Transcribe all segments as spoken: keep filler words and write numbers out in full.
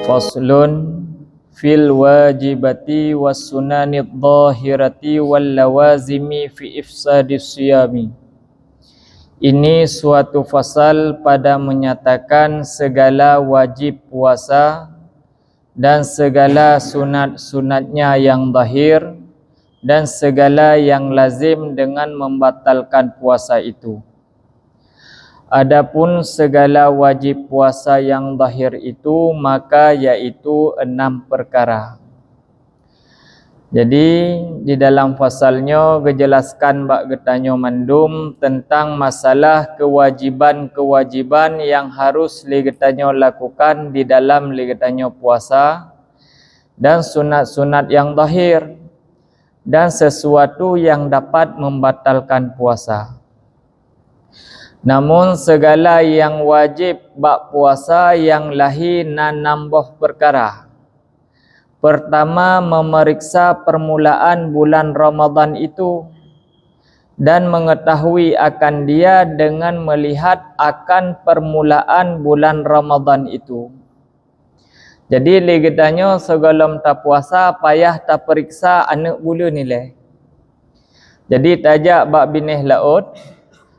Faslun fil wajibati was sunanid dhahirati wal lawazimi fi ifsadis siyami. Ini suatu fasal pada menyatakan segala wajib puasa dan segala sunat-sunatnya yang zahir dan segala yang lazim dengan membatalkan puasa itu. Adapun segala wajib puasa yang zahir itu, maka yaitu enam perkara. Jadi, di dalam fasal nyoe geujelaskan bak geutanyoe mandum tentang masalah kewajiban-kewajiban yang harus lé geutanyoe lakukan di dalam lé geutanyoe puasa dan sunat-sunat yang zahir dan sesuatu yang dapat membatalkan puasa. Namun segala yang wajib bak puasa yang lahé na nam boh perkara. Pertama, memeriksa permulaan bulan Ramadan itu dan mengetahui akan dia dengan melihat akan permulaan bulan Ramadan itu. Jadi lé geutanyoe sigohlom tapuasa payah taperiksa aneuk buleuen ilée. Jadi tajak bak binéh laôt,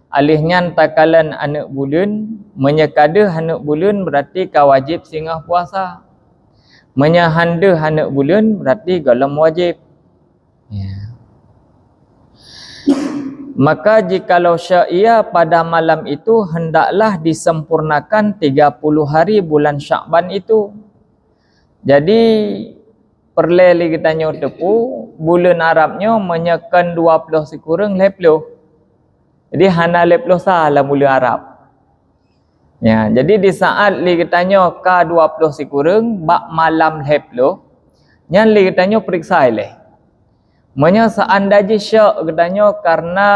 aléh nyan takalon aneuk buleuen, meunyoe ka deuh aneuk buleuen berarti ka wajéb singoh puasa. Meunyoe han deuh aneuk buleuen berarti gohlom wajéb. Ya. Maka jikalau syek ia pada malam itu hendaklah disempurnakan tiga puluh hari bulan Syakban itu. Jadi peureulée lé geutanyoe teupeu buleuen Arab nyoe meunyoe kon dua ploh sikureueng lhée ploh. Jadi hana lhée ploh sa lam buleuen Arab. Ya, jadi di saat lé geutanyoe ka dua ploh sikureueng bak malam lhée ploh, nyan lé geutanyoe peuriksa ilée. Meunyoe seuandai jih syek geutanyoe karena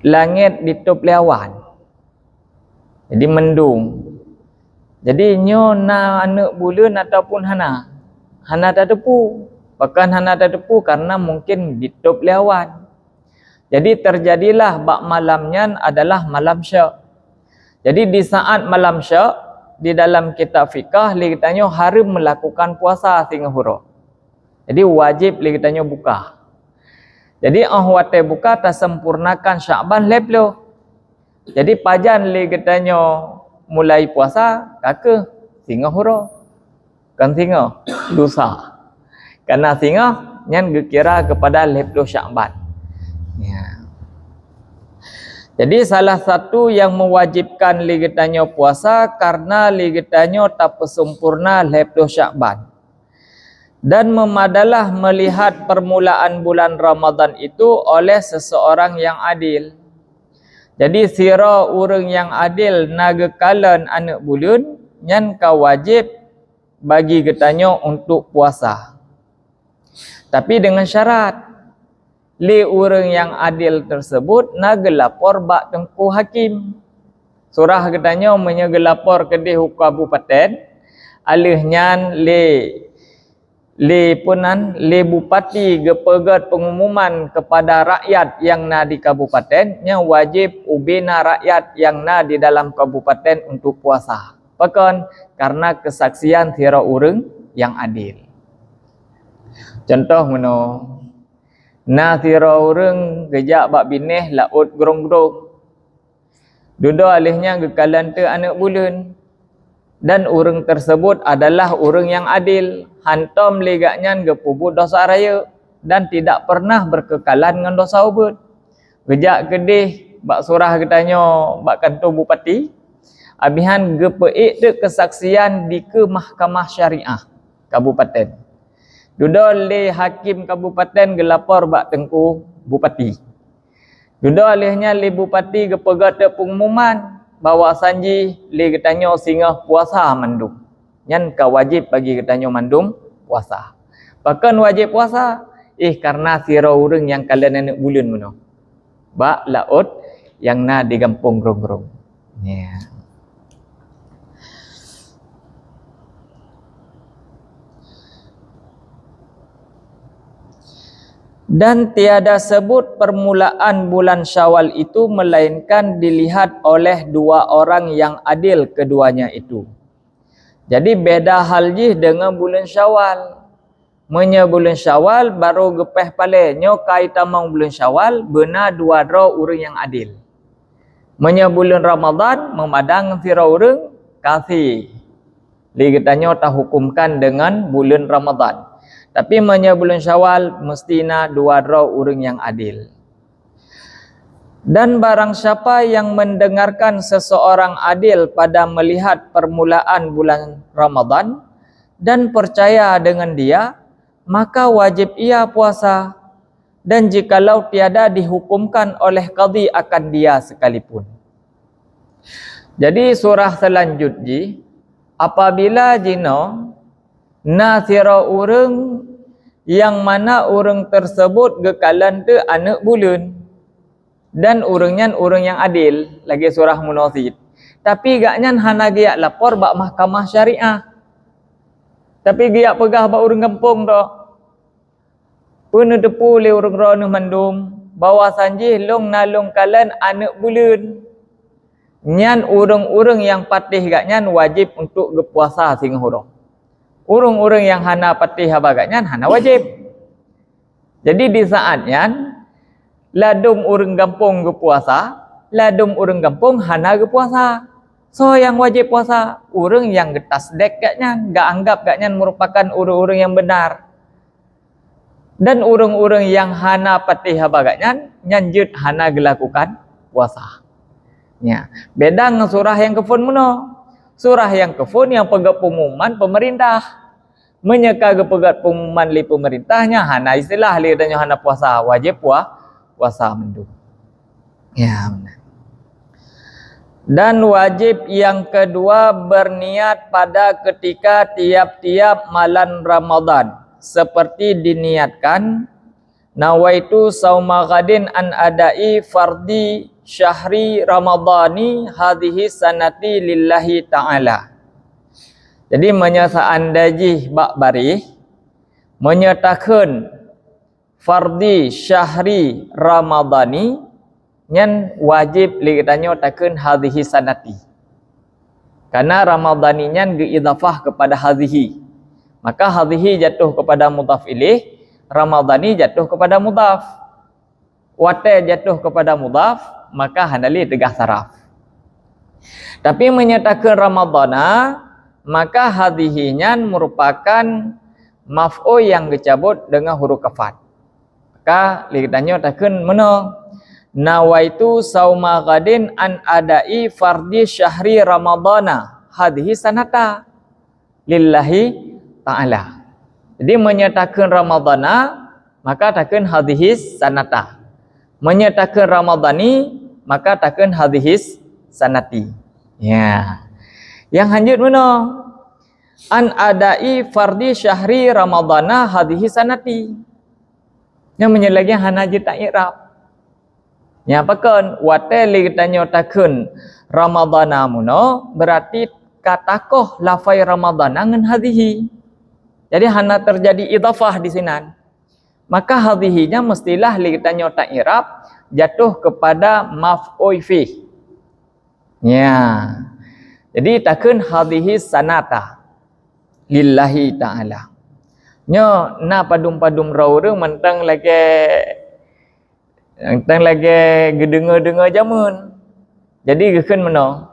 langét ditôb lé awan, jadi mendung. Jadi nyoe na aneuk buleuen ataupun hana? Hana tateupeue. Pakon hana tateupeue? Karena mungkin ditôb lé awan. Jadi terjadilah bak malam nyan adalah malam syek. Jadi di saat malam syek, di dalam kitab fikah lé geutanyoe hareuem melakukan puasa singoh uroe. Jadi wajéb lé geutanyoe buka. Jadi óh watée buka tasempurnakan Syakban lhée ploh. Jadi pajan lé geutanyoe mulai puasa? Ka keuh singoh uroe. Kon singoh, lusa. Karena singoh nyan geukira keupada lhée ploh Syakban. Ya. Jadi salah satu yang mewajibkan lé geutanyoe puasa karena lé geutanyoe tapeusempurna lhée ploh Syakban. Dan memadalah melihat permulaan bulan Ramadan itu oleh seseorang yang adil. Jadi sidroe ureuëng nyang adil na geukalon aneuk buleuen, nyan ka wajéb bagi geutanyoe untuk puasa. Tapi dengan syarat, lé ureuëng nyang adil tersebut na geulapor bak teungku hakim. Surah geutanyoe meunyoe geulapor keudeh u kabupaten, aleuh nyan lé lé peunan lé bupati geupeugét pengumuman kepada rakyat nyang na di kabupaten, nyan wajéb ubé na rakyat nyang na di dalam kabupaten untuk puasa. Pakon? Karena keusaksian sidroe ureuëng nyang adil. Contoh meunoe, na sidroe ureuëng geujak bak binéh laôt grong-grong. Dudoe aleuh nyan geukalon teuk aneuk buleuen. Dan ureuëng tersebut adalah ureuëng nyang adil, hántom lé gobnyan geupeubuet desya rayeuk dan tidak pernah berkekalan ngon desya ubit. Geujak keudeh bak surah geutanyoe bak kantô bupati, abih nyan geupeuék teuk keusaksian dikeue mahkamah syariah kabupaten. Dudoe lé hakim kabupaten geulapor bak teungku bupati. Dudoe lheueh nyan lé bupati geupeugah teuk pengumuman bahwa sanjih lé geutanyoe singoh puasa mandum. Nyan ka wajéb bagi geutanyoe mandum puasa. Pakon wajéb puasa? Ih, karena sidroe ureuëng nyang kalon aneuk buleuen meunoe bak laôt nyang na di gampông Grong-Grong. Ya. Dan tiada sebut permulaan bulan Syawal itu melainkan dilihat oleh dua orang yang adil keduanya itu. Jadi beda hal jih deungon buleuen Syawal. Meunyoe buleuen Syawal barô geupéh palée, nyoe ka itamong buleuen Syawal, beuna dua droe ureuëng nyang adil. Meunyoe buleuen Ramadhan, meumadang ngon sidroe ureuëng, ka sie. Lé geutanyoe tahukumkan deungon buleuen Ramadhan. Tapi meunyoe buleuen Syawal, meusti na dua droe ureuëng nyang adil. Dan barang siapa yang mendengarkan seseorang adil pada melihat permulaan bulan Ramadhan dan percaya dengan dia, maka wajib ia puasa, dan jikalau tiada dihukumkan oleh kadhi akan dia sekalipun. Jadi surah selanjut jih, apabila jinoe na sidroe ureuëng nyang mana ureuëng tersebut geukalon teuk aneuëk buleuen, dan ureuëng nyan ureuëng nyang adil, lagée surah meunoe cit. Tapi gobnyan hana geujak lapor bak mahkamah syariah. Tapi geujak peugah bak ureuëng gampông droe. Peuneuteupeue lé ureuëng droeneueh mandum bahwa sanjih lôn na lôn kalon aneuëk buleuen. Nyan ureuëng-ureuëng nyang patéh gobnyan wajéb untuk geupuasa singoh uroe. Ureuëng-ureuëng nyang hana patéh haba gobnyan hana wajéb. Jadi di saat nyan, ladôm ureuëng gampông geupuasa, ladôm ureuëng gampông hana geupuasa. Soe nyang wajéb puasa? Ureuëng nyang geutasdek gobnyan, geuanggap gobnyan merupakan ureuëng-ureuëng nyang beunar. Dan ureuëng-ureuëng nyang hana patéh haba gobnyan, nyan jeuet hana geulakukan puasa. Nya, beda ngon surah nyang keuphon meunoe. Surah nyang keuphon nyang peugét peumuman peumeurintah. Meunyoe ka geupeugét peumuman lé peumeurintah, nyan hana istilah lé geutanyoe hana puasa, wajéb pua-, puasa mandum. Ya, benar. Dan wajib yang kedua berniat pada ketika tiap-tiap malam Ramadan, seperti diniatkan, "Nawaitu sauma ghadin an adai fardhi syahri ramadhani hadhihi sanati lillahi ta'ala." Jadi, meunyoe seandai jih bak baréh, meunyoe takheun fardhi syahri ramadhani, nyan wajéb lé geutanyoe takheun hadhihi sanati. Karena ramadhani nyan geuidhafah kepada hadhihi. Maka hadhihi jatuh kepada mudhaf ilaih, ramadhani jatuh kepada mudhaf. Watée jatuh kepada mudhaf, maka hana lé teugaih saraf. Tapi meunyoe takheun ramadhana, maka hadhihi nyan merupakan maf'ul nyang geucabot deungon huruf kafat. Maka lé geutanyoe takheun meunoe, "Nawaitu sauma ghadin an adai fardhi syahri ramadhana hadhihi sanata lillahi ta'ala." Jadi, meunyoe takheun ramadhana, maka takheun hadhihi sanata. Meunyoe takheun ramadhani, maka takheun hadhihi sanati. Ya. Nyang hanjeuet meunoe, "An adai fardhi syahri ramadhana hadhihi sanati." Nyan meunyoe lagée hana jeuet ta-i'rab. Nyan pakon, watée lé geutanyoe takheun ramadhana meunoe, berarti ka takoh lafai ramadhana ngon hadhihi. Jadi, hana teujadi idhafah di sinan. Maka hadhihi nyan meustilah lé geutanyoe ta-i'rab jatuh kepada maf'ul fih. Nya. Jadi, takheun hadhihi sanata lillahi ta'ala. Nyoe na padum-padum droe ureuëng mantong lagée, mantong lagée geudeungoe-deungoe jameun. Jadi, geukheun meunoe,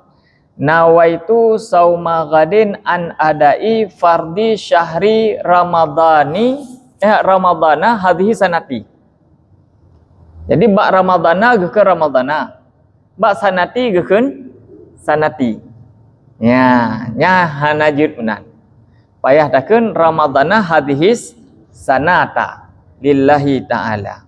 "Nawaitu sauma ghadin an adai fardhi syahri ramadhani, eh, ramadhana hadhihi sanati." Jadi, bak ramadhana geukheun ramadhana. Bak sanati geukheun sanati. Nya, nya hana jeuet meunan. Payah takheun ramadhana hadhihi sanata lillahi ta'ala.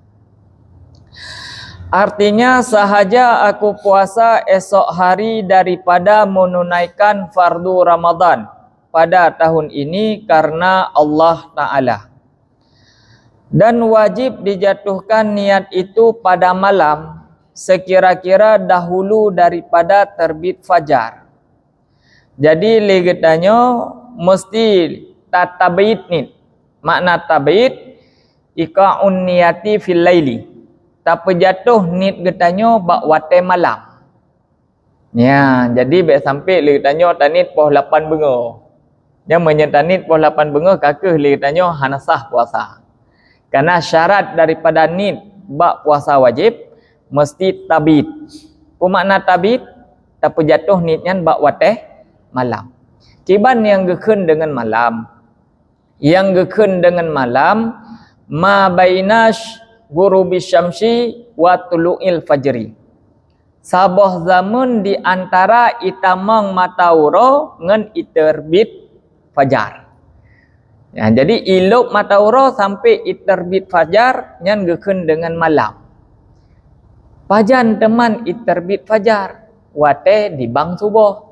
Artinya, sahaja aku puasa esok hari daripada menunaikan fardu Ramadan pada tahun ini karena Allah Ta'ala. Dan wajib dijatuhkan niat itu pada malam, sekira-kira dahulu daripada terbit fajar. Jadi, lé geutanyoe meusti tatabit niet. Makna tabit, iqa'un niyati fil laili. Tapeujatoh niet geutanyoe bak watée malam. Nya, jadi bék sampai lé geutanyoe taniet poh lapan beungoh. Nyang meunyoe taniet poh lapan beungoh ka kheueh lé geutanyoe hana sah puasa. Karena syarat daripada niet bak puasa wajib mesti tabit. Peue makna tabit? Tapeujatoh niet nyan bak watée malam. Kiban nyang geukheun deungon malam? Nyang geukheun deungon malam, ma baina ghurubi syamsi wa tulu'il fajri. Saboh zameun di antara itamong mata uroe ngon iterbit fajar. Ya, jadi ilop mata uroe sampai iterbit fajar nyan geukheun deungon malam. Pajan teuma iterbit fajar? Watée dibang suboh.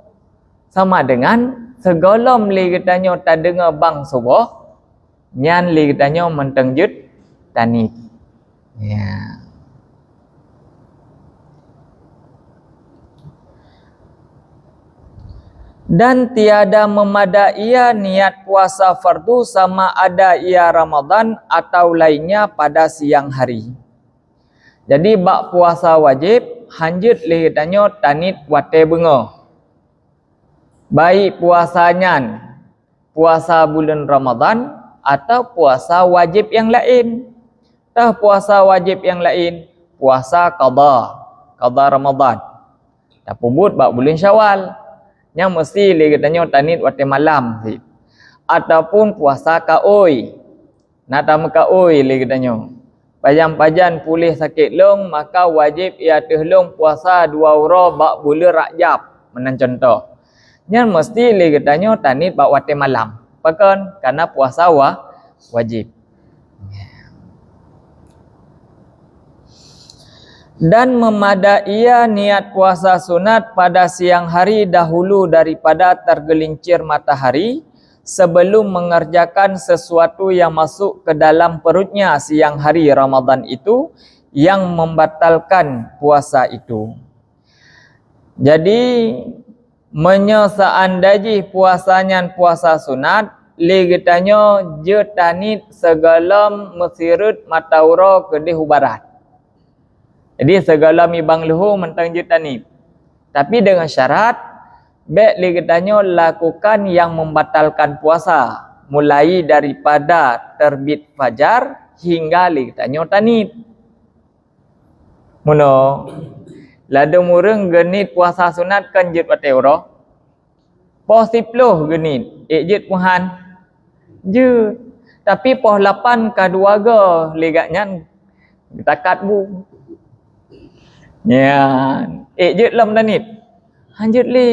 Sama dengan sigohlom lé geutanyoe tadeungoe bang suboh, nyan lé geutanyoe mantong jeuet taniet. Ya. Dan tiada memadai ia niat puasa fardu sama ada ia Ramadan atau lainnya pada siang hari. Jadi bak puasa wajib, hanjeuet lé geutanyoe taniet watée beungoh. Baik puasa nyan puasa buleuen Ramadan atau puasa wajib nyang laén. Teuh puasa wajib nyang laén, puasa qadha, qadha Ramadan. Tapeubuet bak buleuen Syawal. Nyang meusti lé geutanyoe taniet watée malam cit. Ataupun puasa kaôi. Na tameukaôi lé geutanyoe. Pajan-pajan puléh sakét lôn, maka wajéb i ateueh lôn puasa dua uroe bak buleuen Rajab, meunan cuntoh. Nyan meusti lé geutanyoe taniet bak watée malam. Pakon? Karena puasa wa-, wajéb. Dan memadai ia niat puasa sunat pada siang hari dahulu daripada tergelincir matahari, sebelum mengerjakan sesuatu yang masuk ke dalam perutnya siang hari Ramadan itu, yang membatalkan puasa itu. Jadi, meunyoe seandai jih puasa nyan puasa sunat, lé geutanyoe jeuet taniet sigohlom meusireut mata uroe keudeh u barat. Jadi, sigohlom i bang leuhô mantong jeuet taniet. Tapi dengan syarat, bék lé geutanyoe lakukan yang membatalkan puasa, mulai daripada terbit fajar hingga lé geutanyoe taniet. Meunoe, ladôm ureuëng geuniet puasa sunat kan jeuet watée uroe. Poh siploh geuniet, ék jeuet peuhan? Jeuet. Tapi poh lapan ka dua goe lé gobnyan geutakat bu. Nyan, ék jeuet lom taniet? Hanjeuet lé.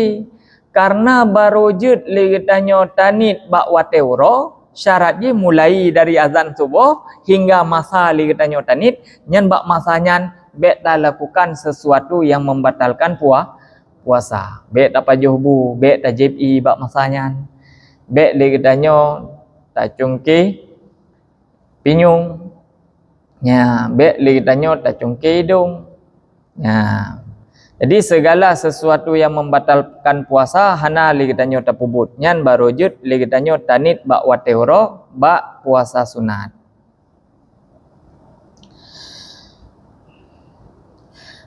Karena barô jeuet lé geutanyoe taniet bak watée uroe, syarat jih mulai dari azan suboh hingga masa lé geutanyoe taniet, nyan bak masa nyan bék talakukan sesuatu yang membatalkan pua-, puasa. Bék tapajoh bu, bék tajieb ié bak masa nyan. Bék lé geutanyoe tacungké pinyueng. Nya, bék lé geutanyoe tacungké idong. Nya. Jadi, segala sesuatu yang membatalkan puasa hana lé geutanyoe tapeubuet. Nyan barô jeuet lé geutanyoe taniet bak watée uroe bak puasa sunat.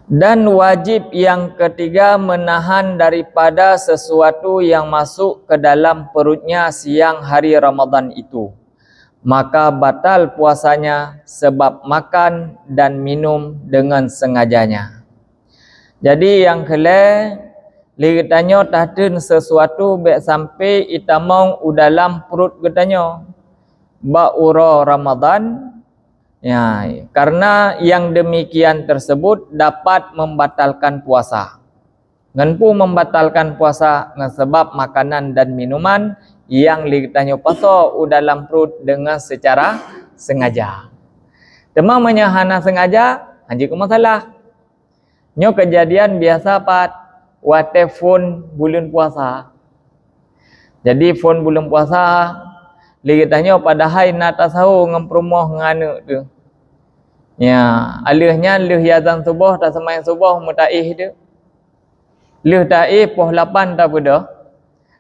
Dan wajib yang ketiga menahan daripada sesuatu yang masuk ke dalam perutnya siang hari Ramadan itu. Maka batal puasanya sebab makan dan minum dengan sengajanya. Jadi nyang keu lhée, lé geutanyoe tateun sesuatu bék sampai itamong u dalam pruet geutanyoe bak uroe Ramadan, ya, karena yang demikian tersebut dapat membatalkan puasa. Ngon peue membatalkan puasa? Ngon sebab makanan dan minuman nyang lé geutanyoe pasoe u dalam pruet deungon seucara sengaja. Teuma meunyoe hana sengaja, hanjeuet keu masalah. Nyoe keujadian biasa pat watée phon buleuen puasa. Jadi phon buleuen puasa, lé geutanyoe padahai na tasahô ngon peurumoh ngon aneuk teuh. Ya, aleueh nyan lheueh azan suboh, taseumayang suboh meutaéh teuh. Lheueh taéh poh lapan tabeudôh,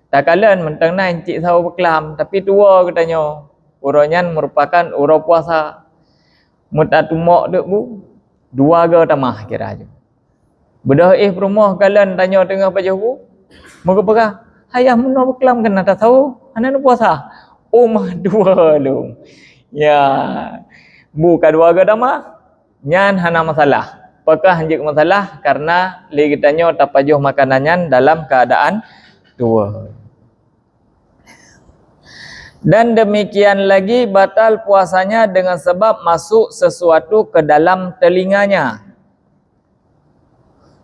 takalon mantong na cit sahô beuklam, tapi tuwoe geutanyoe. Uroe nyan meurupakan uroe puasa. Meutateumok teuk bu, dua goe tamah kira jih. Beudôh éh peurumoh kalon tanyoe teungoh pajoh bu, meugeupeuka, "Hai yah, meunoe beuklam keunan tasahô?" Hana puasa. Oh, mah dua lom. Ya. Bu ka dua agama. Nyan hana masalah. Pakon hanjeuet masalah? Karena lé geutanyoe tapajoh makanan nyan dalam keadaan dua. Dan demikian lagi batal puasanya dengan sebab masuk sesuatu ke dalam telinganya.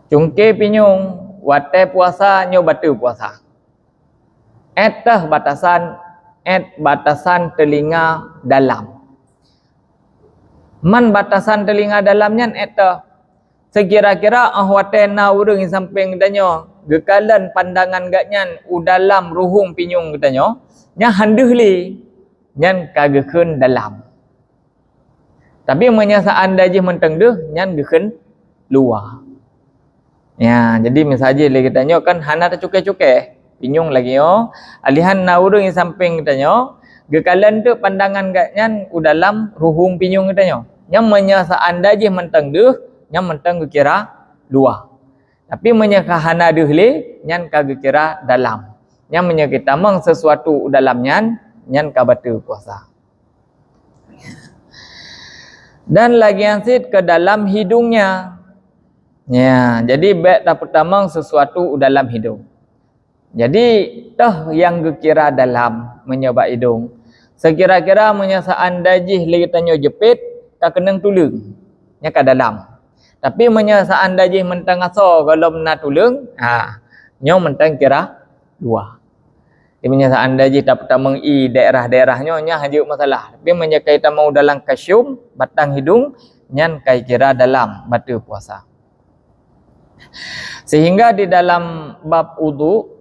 Cungke pinyueng, watée puasa nyoe bateue puasa. Ét teuh batasan, ét batasan telinga dalam. Man batasan telinga dalam nyan ét teuh. Sekira-kira óh watée na ureuëng di sampéng geutanyoe geukalon pandangan gobnyan u dalam ruhueng pinyueng geutanyoe, nyan han deuh lé, nyan ka geukheun dalam. Tapi meunyoe seandai jih mantong deuh, nyan geukheun luwa. Ya, jadi misaji lé geutanyoe kan hana teucukai-cukai. Pinyueng lagée nyoe, alihan na ureuëng di sampéng geutanyoe, geukalon teuk pandangan gobnyan u dalam ruhueng pinyueng geutanyoe. Nyan meunyoe seandai jih mantong deuh, nyan mantong geukira luwa. Tapi meunyoe ka hana deuh lé, nyan ka geukira dalam. Nyan meunyoe geutamong sesuatu u dalam nyan, nyan ka bateue puasa. Dan lagi nyan cit ke dalam hidungnya. Ya, jadi bék tapeutamong sesuatu u dalam hidung. Jadi, teuh nyang geukira dalam meunyoe bak idong. Sekira-kira meunyoe seandai jih lé geutanyoe jeupet, ka keunong tuleueng. Nyan ka dalam. Tapi meunyoe seandai jih mantong asoe gohlom na tuleueng, ha, nyoe mantong kira dua. Jadi meunyoe seandai jih tapeutamong ie daerah-daerah nyoe, nyan hanjeuet masalah. Tapi meunyoe ka itamong u dalam kasyum, batang hidung, nyan ka ikira dalam bateue puasa. Sehingga di dalam bab udhu,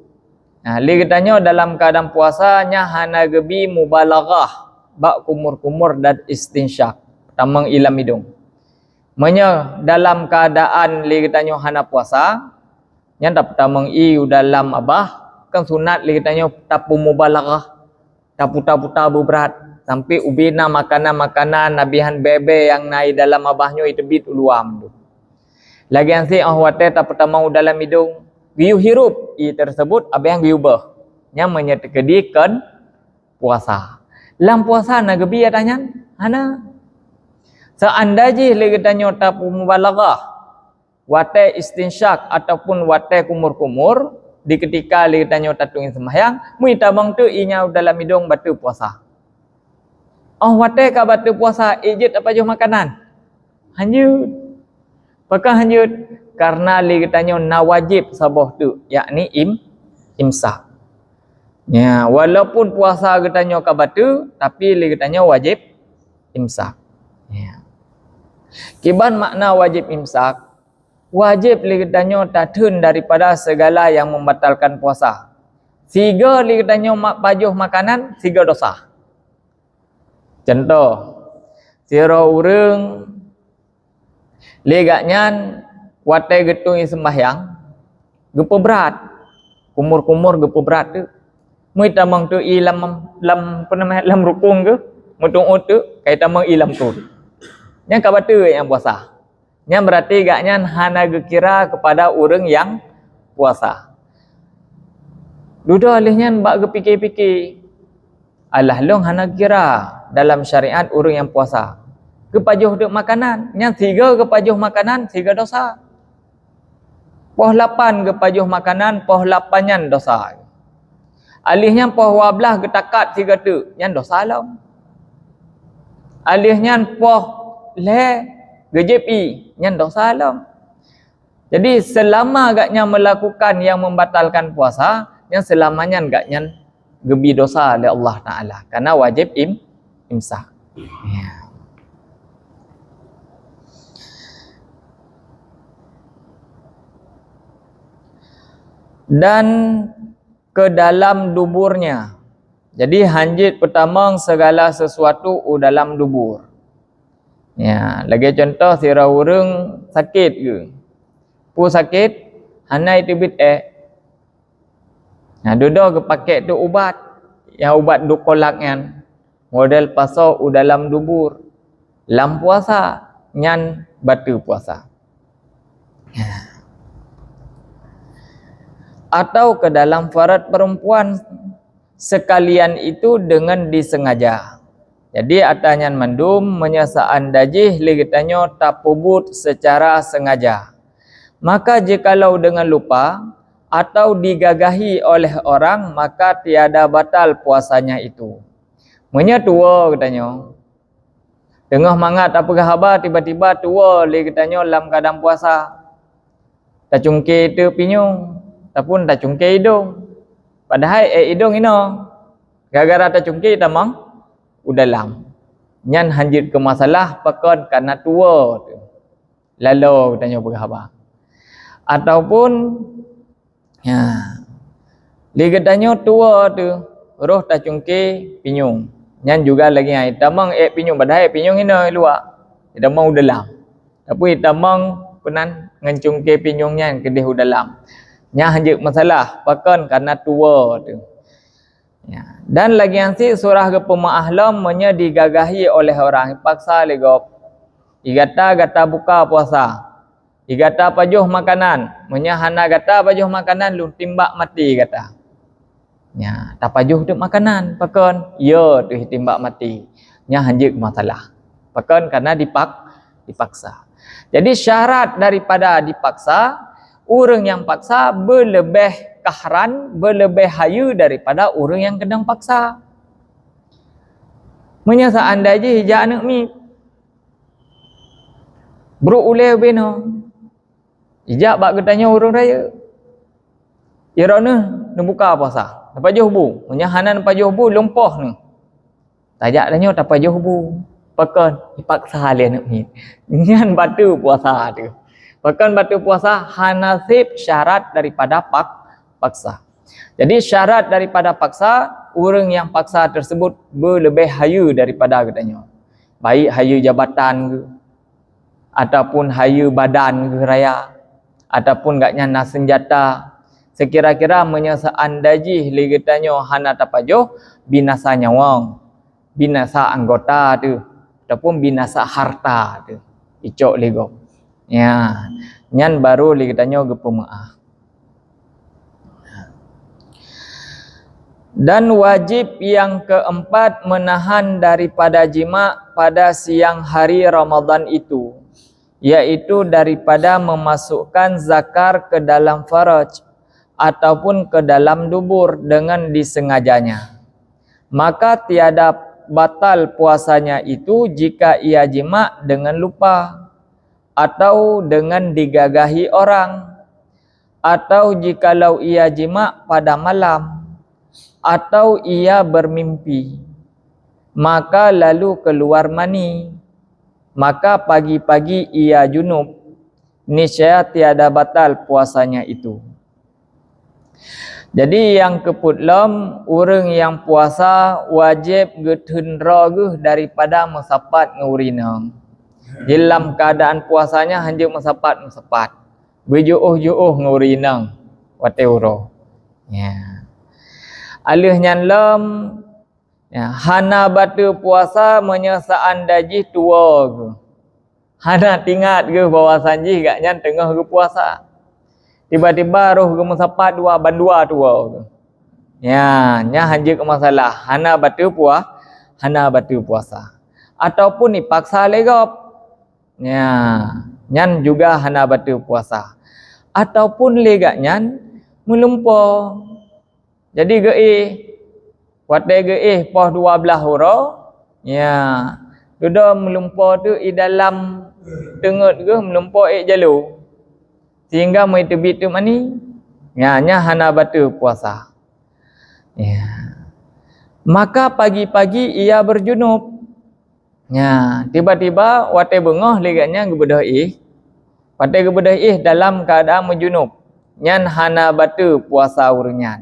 nah, lé geutanyoe dalam keadaan puasa nyan hana geubi mubalaghah bak kumur-kumur dan istinsyak, tamong ie lam idong. Meunyoe dalam keadaan lé geutanyoe hana puasa, nyan tapeutamong ie u dalam abah, kan sunat lé geutanyoe tapeumubalaghah. Taputa-puta beubrat, sampai ubé na makanan-makanan, nabihan bée-bée nyang na i dalam abah nyoe iteubiet u luwa mandum. Lagée nyan cit óh watée tapeutamong u dalam idong, geuyue hirup ie tersebut, abée nyan geuyue beuh. Nyan meunyoe teukeudi kon puasa. Lam puasa na geubi ata nyan? Hana. Seandai jih lé geutanyoe tapeumubalaghah, watée istinsyak ataupun watée kumur-kumur, di keutika lé geutanyoe tatueng seumahyang, meunyoe tamong teuk ie nyan u dalam idong bateue puasa. Óh watée ka bateue puasa, ék jeuet tapajoh makanan? Hanjeuet. Pakon hanjeuet? Karena lé geutanyoe na wajéb saboh teuk, yakni im-, imsak. Ya, walaupun puasa geutanyoe ka bateue, tapi lé geutanyoe wajéb imsak. Ya. Kiban makna wajéb imsak? Wajéb lé geutanyoe tatheun daripada segala nyang membatalkan puasa. Sigoe lé geutanyoe ma-, pajoh makanan, sigoe dosa. Contoh, sidroe ureuëng lé gobnyan watée geutueng ie seumahyang, geupeubrat, kumur-kumur geupeubrat teuk. Meunyoe tamong teuk ie lam, lam, apa nama, lam rukong geuh, meutuôt teuk, ka itamong ie lam thon. Nyan ka bateue nyang puasa. Nyan berarti gobnyan hana geukira kepada ureuëng nyang puasa. Dudoe lheueh nyan bak geupike-pike, alah lôn hana geukira dalam syariat ureuëng nyang puasa. Geupajoh teuk makanan, nyan sigoe geupajoh makanan, sigoe dosa. Poh lapan geupajoh makanan, poh lapan nyan dosa. Alheueh nyan poh dua blaih geutakat sigoe teuk, nyan dosa lom. Alheueh nyan poh lhée geujieb ie, nyan dosa lom. Jadi, selama gobnyan melakukan nyang membatalkan puasa, nyan selama nyan gobnyan geubi dosa lé Allah Taala, karena wajéb im-, imsak. Ya. Dan ke dalam duburnya. Jadi, hanjeuet peutamong segala sesuatu u dalam dubur. Ya, lagée contoh, sidroe ureuëng sakét geuh. Peue sakét? Hana iteubiet ék. Nah, dudoe geupakée teuk ubat. Nyang ubat dukolak nyan model pasoe u dalam dubur. Lam puasa, nyan bateue puasa. Ya. Atau ke dalam faraj perempuan sekalian itu dengan disengaja. Jadi ata nyan mandum meunyoe seandai jih lé geutanyoe tapeubuet secara sengaja. Maka jikalau dengan lupa atau digagahi oleh orang, maka tiada batal puasanya itu. Meunyoe tuwo geutanyoe, teungoh mangat tapeugah haba, tiba-tiba tuwo lé geutanyoe lam keuadaan puasa. Tacungke teuk pinyueng, ataupun tacungke idong. Padahai ék idong inoe. Gara-gara tacungke tamong u dalam. Nyan hanjeuet keu masalah pakon kareuna tuwo teuh. Lalo geutanyoe peugah haba. Ataupun, ya, lé geutanyoe tuwo teuh, roh tacungke pinyueng. Nyan juga lagée nyan, tamong ék pinyueng, padahai ék pinyueng inoe luwa. Tamong u dalam. Tapi tamong peunan ngon cungke pinyueng nyan keudeh u dalam. Nyan hanjeuet masalah, pakon kareuna tuwo teuh. Ya. Dan lagée nyan cit surah geupeumeuáh lom meunyoe digagahi oleh orang, paksa lé gob. Di gata, gata buka puasa. Di gata pajoh makanan. Meunyoe hana gata pajoh makanan, lôn timbak maté gata. Ya, tapajoh teuk makanan, pakon? Yo teuh timbak maté. Nyan hanjeuet masalah. Pakon? Kareuna dipak-, dipaksa. Jadi syarat daripada dipaksa, ureuëng nyang paksa beuleubeh kahran, beuleubeh hayeue daripada ureuëng nyang keunong paksa. Meunyoe seandai jih ijak aneuëk miet, brok ulée ubé noe, ijak bak geutanyoe ureuëng rayeuk. Droeneueh neubuka puasa, neupajoh bu. Meunyoe hana neupajoh bu, lumpoh neuh. Tajak tanyoe tapajoh bu. Pakon? Dipaksa lé aneuëk miet. Nyan bateue puasa teuh. Pakon bateue puasa? Hana sép syarat daripada pak-, paksa. Jadi syarat daripada paksa, ureuëng nyang paksa tersebut beuleubeh hayeue daripada geutanyoe. Baik hayeue jabatan geuh, ataupun hayeue badan geuh raya, ataupun gobnyan na seunjata. Seukira-kira meunyoe seandai jih lé geutanyoe hana tapajoh, binasa nyawöng, binasa anggota teuh, ataupun binasa harta teuh, icok lé gob. Ya, nyan barô lé geutanyoe geupeumeuáh. Dan wajib yang keempat menahan daripada jima pada siang hari Ramadan itu, yaitu daripada memasukkan zakar ke dalam faraj ataupun ke dalam dubur dengan disengajanya. Maka tiada batal puasanya itu jika ia jima dengan lupa, atau dengan digagahi orang, atau jikalau ia jima pada malam, atau ia bermimpi, maka lalu keluar mani, maka pagi-pagi ia junub, niscaya tiada batal puasanya itu. Jadi nyang keupeuet lom, ureuëng nyang puasa wajéb geutheun droe geuh daripada meusapat ngon ureuëng inong. Di lam keuadaan puasa nyan hanjeuet meusapat-meusapat, beujiôh-jiôh ngon ureuëng inong watée uroe. Ya. Aleuh nyan lom, ya, hana bateue puasa meunyoe seandai jih tuwoe geuh. Hana teuingat geuh bahwa sanjih gobnyan teungoh geupuasa. Tiba-tiba roh geumeusapat dua bandua tuwoe geuh. Ya, nyan hanjeuet keu masalah, hana bateue pua-, hana bateue puasa. Ataupun dipaksa lé gob. Ya, nyan juga hana bateue puasa. Ataupun lé gobnyan meulumpoe. Jadi geuéh, watée geuéh poh dua blaih uroe, ya, dudoe meulumpoe teuh i dalam teungeut geuh meulumpoe ék jaloe, sehingga meuteubiet teuk mani, ya, nyan hana bateue puasa. Ya. Maka pagi-pagi ia berjunub. Nya, tiba-tiba watée beungoh lé gobnyan geubeudôh éh, watée geubeudôh éh dalam keuadaan meujunub, nyan hana bateue puasa ureuëng nyan.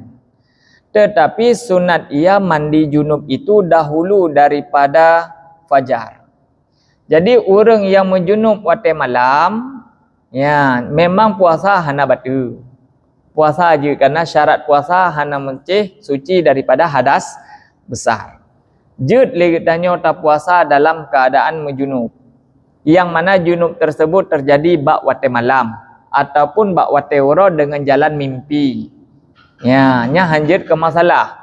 Teutapi sunat ia mandi junub itu dahulu daripada fajar. Jadi ureuëng nyang meujunub watée malam, ya, memang puasa hana bateue. Puasa jeuet, karena syarat puasa hana meuncéh suci daripada hadas besar. Jeuet lé geutanyoe tapuasa dalam keuadaan meujunub, nyang mana junub tersebut terjadi bak watée malam ataupun bak watée uroe deungon jalan mimpi. Ya, nyan hanjeuet keu masalah.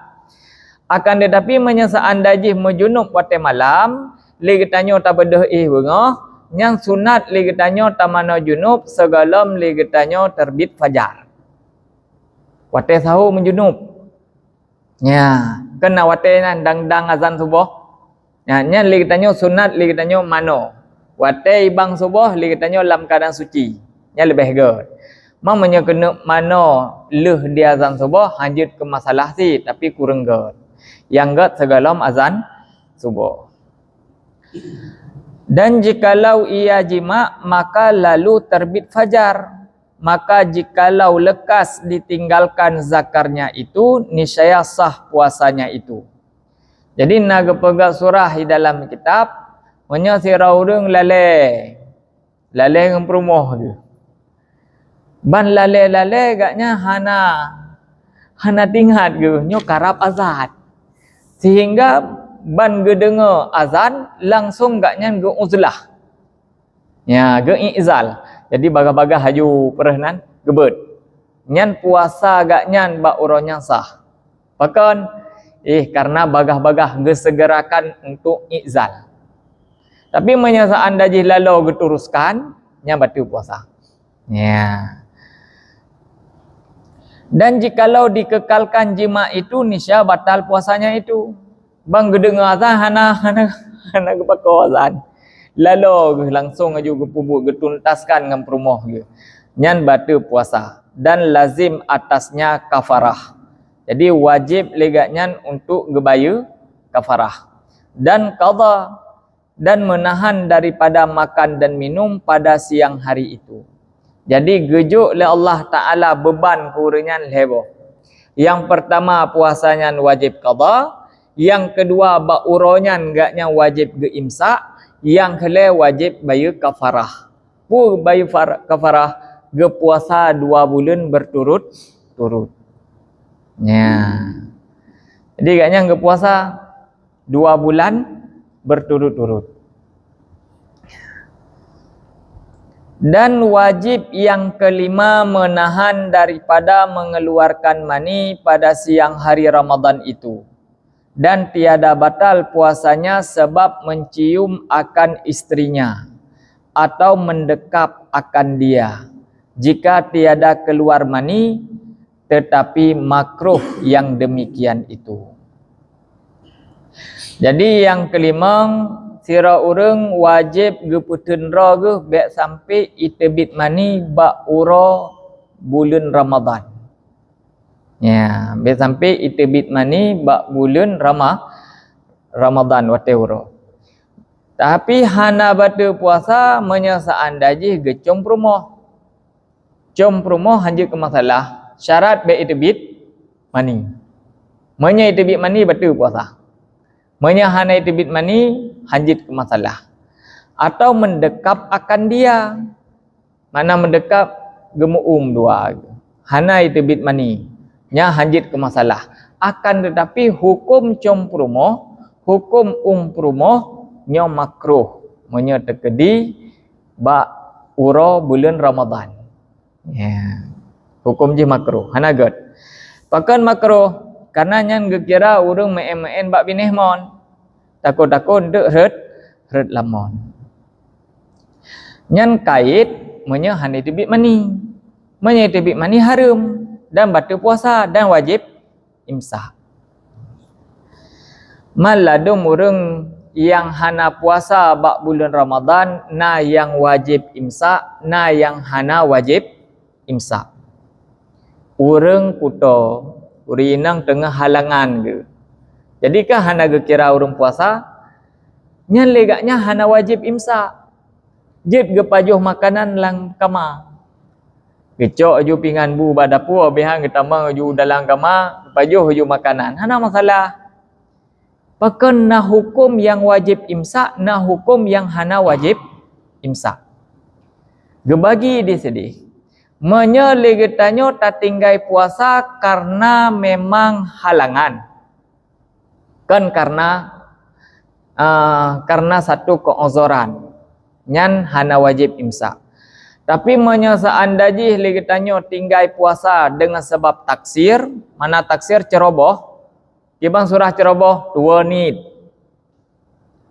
Akan tetapi, meunyoe seandai jih meujunub watée malam, lé geutanyoe tabeudôh éh beungoh, nyang sunat lé geutanyoe tamanoe junub sigohlom lé geutanyoe teurbit fajar. Watée sahô meujunub. Nya, keu na watée nyan dang-dang azan suboh. Nya, nyan lé geutanyoe sunat lé geutanyoe manoe. Watée ibang suboh lé geutanyoe lam keuadaan suci. Nyan leubeh gét. Ma meunyoe keuneuk manoe lheueh di azan suboh, hanjeuet keu masalah cit, tapi kureueng gét. Nyang gét sigohlom azan suboh. Dan jikalau ia jima, maka lalu terbit fajar, maka jikalau lekas ditinggalkan zakarnya itu, niscaya sah puasanya itu. Jadi, na geupeugah surah di dalam kitab, meunyoe sidroe ureuëng lalée, lalée ngon peurumoh geuh. Ban lalée-lalée gaknyan hana, hana tingat geuh nyoe karab azan. Sehingga ban geudeungoe azan, langsong gaknyan geu-uzlah. Ya, geu-i'zal. Jadi, bagah-bagah aju peureuh nan geubeuet. Nyan puasa gaknyan bak uroe nyan sah. Pakon? Eh, karena bagah-bagah geusegerakan untuk i'zal. Tapi meunyoe seandai jih lalo geuteruskan, nyan bateue puasa. Ya. Dan jikalau dikekalkan jima itu, niscaya batal puasanya itu. Ban geudeungoe azan hana, hana, hana geupakoe azan. Lalo geuh langsong aju geupeubuet, geutuntaskan ngon peurumoh geuh. Nyan bateue puasa. Dan lazim atasnya kafarah. Jadi, wajéb lé gobnyan untuk geubayeue kafarah. Dan qadha, dan menahan daripada makan dan minum pada siang hari itu. Jadi, geujok lé Allah Ta'ala beuban keu ureuëng nyan lhée boh. Nyang peurtama, puasa nyan wajéb qadha. Nyang keudua, bak uroe nyan gobnyan wajéb geuimsak. Nyang keulhée, wajéb bayeue kafarah. Peue bayeue far-, kafarah? Geupuasa dua buleuen beuturut-turut. Nya. Jadi, gobnyan geupuasa dua bulan beuturut-turut. Dan wajéb nyang keulima, menahan daripada mengeluarkan mani pada siang hari Ramadhan itu. Dan tiada batal puasanya sebab mencium akan istrinya atau mendekap akan dia. Jika tiada keluar mani, tetapi makruh yang demikian itu. Jadi, nyang keulimong, sidroe ureuëng wajéb geupeuteun droe geuh bék sampai iteubiet mani bak uroe buleuen Ramadhan. Ya, bék sampai iteubiet mani bak buleuen Rama-, Ramadhan watée uroe. Tapi hana bateue puasa meunyoe seandai jih geucom peurumoh. Com peurumoh hanjeuet keu masalah, syarat bék iteubiet mani. Meunyoe iteubiet mani, bateue puasa. Meunyoe hana iteubiet mani, hanjeuet keu masalah. Atau mendekap akan dia. Makna mendekap, geumeu'um dua. Hana iteubiet mani. Nyan hanjeuet keu masalah. Akan tetapi, huköm com peurumoh, huköm um peurumoh, nyoe makruh. Meunyoe teukeudi bak uroe buleuen Ramadhan. Ya. Huköm jih makruh, hana gét. Pakon makruh? Karena nyan geukira ureuëng meu'én-meu'én bak binéh mon. Takot-takot eunteuk rhot, rhot lam mon. Nyan kait meunyoe hana teubiet mani. Meunyoe teubiet mani hareuem dan bateue puasa dan wajéb imsak. Maladum ureuëng nyang hana puasa bak buleuen Ramadhan, na nyang wajéb imsak, na nyang hana wajéb imsak. Ureuëng kuto, ureuëng inong teungoh halangan geuh. Jadi kan hana geukira ureuëng puasa, nyan lé gobnyan hana wajéb imsak. Jeuet geupajoh makanan lam kama. Geucok aju pingan bu bak dapur, habéh nyan geutamong aju dalam kama, geupajoh aju makanan. Hana masalah. Pakon na huköm nyang wajéb imsak, na huköm nyang hana wajéb imsak. Geubagi di sideh. Meunyoe lé geutanyoe tatinggai puasa karena memang halangan. Kon karena, ah, karena satu keu'uzoran, nyan hana wajéb imsak. Tapi meunyoe seandai jih lé geutanyoe tinggai puasa deungon sabab taksir, makna taksir, ceroboh, Kiban surah ceroboh, dua nit.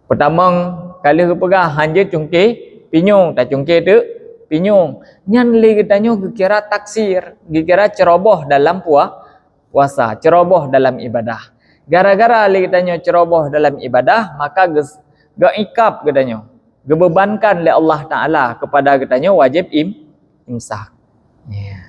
Peutamong ka lheueh geupeugah, hanjeuet cungké pinyueng, tacungké teuk pinyueng. Nyan lé geutanyoe geukira taksir, geukira ceroboh dalam pua-, puasa, ceroboh dalam ibadah. Gara-gara lé geutanyoe ceroboh dalam ibadah, maka geus-, geuikab geutanyoe, geubeubankan lé Allah Taala keupada geutanyoe wajéb im-, imsak. Ya.